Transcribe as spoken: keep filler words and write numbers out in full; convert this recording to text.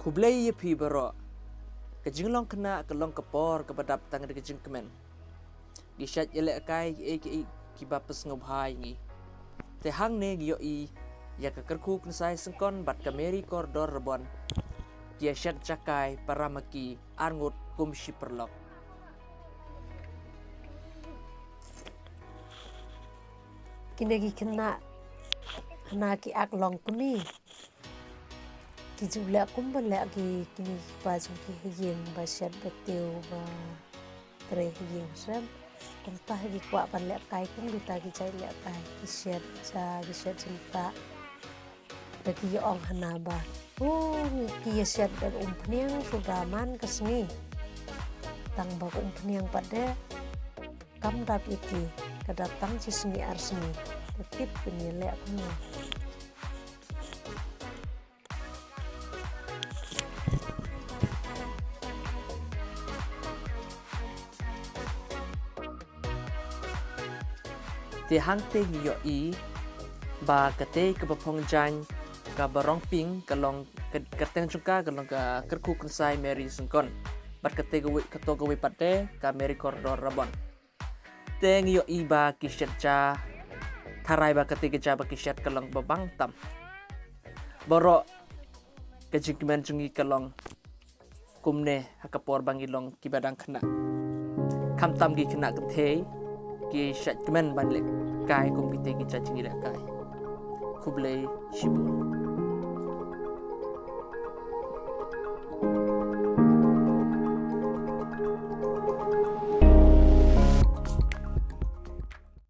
Khublei ïa phi baroh. Ka jinglong khynnah ka long ka por kaba dap tang da ka jingkmen. Ki shait ïalehkai kiei kiei kiba pynsngewbha ïa ngi. Te hangne ngi ïohi ïa ka Kyrkhu Kynsai Syngkon bad ka Mary Kordor Rabon, ki ïa shet jakai para ma ki arngut kum shi paralok. Kine ki khynnah, khynnah ki ak long kmie. Ki ju leh kumba leh ki kmie ki kpa jong ki ha ïing, ba shet ba tiew, ba trei ha ïing shem. Kumta hi ki kwah ban lehkai kum kita ki jait lehkai, ki shet ja, ki shet jingtah. Da ki ïa ong hana ba, oh, ki ïa shet da umphniang suda man ka sngi. Tang ba ka umphniang pat de kam dap ïa ki, ka dap tang shi sngi ar sngi. Te tip pynïaleh kumno. Te hangte ngi ïohi ba katei kaba phong jaiñ, kaba rong pink, ka long ka, ka kyrteng jong ka ka long ka Kyrkhu Kynsai Mary Syngkon. Bad katei kawei, kato kawei pat de ka Mary Kordor Rabon. Te ngi ïohi ba ki shet ja, tharai ba katei ka ja ba ki shet ka long ba bang tam. Baroh ka jingkmen jong ngi ka long kumne ha ka por ba ngi long kiba dang khynnah. Khamtam ki khynnah kynthei, ki shait kmen ban lehkai kum kitei ki ja jingïalehkai. Khublei shibun.